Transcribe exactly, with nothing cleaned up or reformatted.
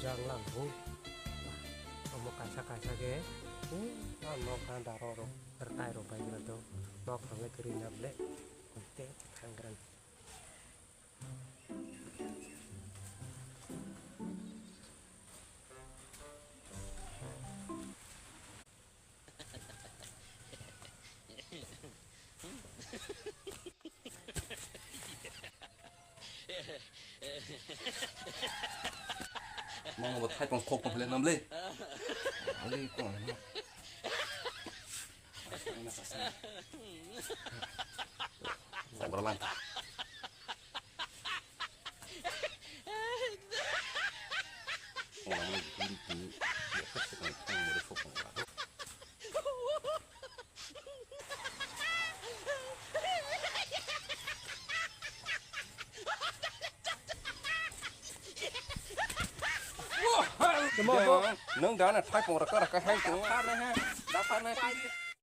Rang lang hung. Omo kaisa kaisa khe, hmm, ah, nok ganda rok rok, rwtai rok bai gra do. Nok thang le kwrwi na ble. Te thang gran. Mama bo thaipung khok tong le nam le. Ali ko na. Khok ra lang ta. Mama bo guri guri. Ya khok khok khok mo khok khok. Nwng dana thai pong raka raka hai tong. Phar nai ha. Da phar nai.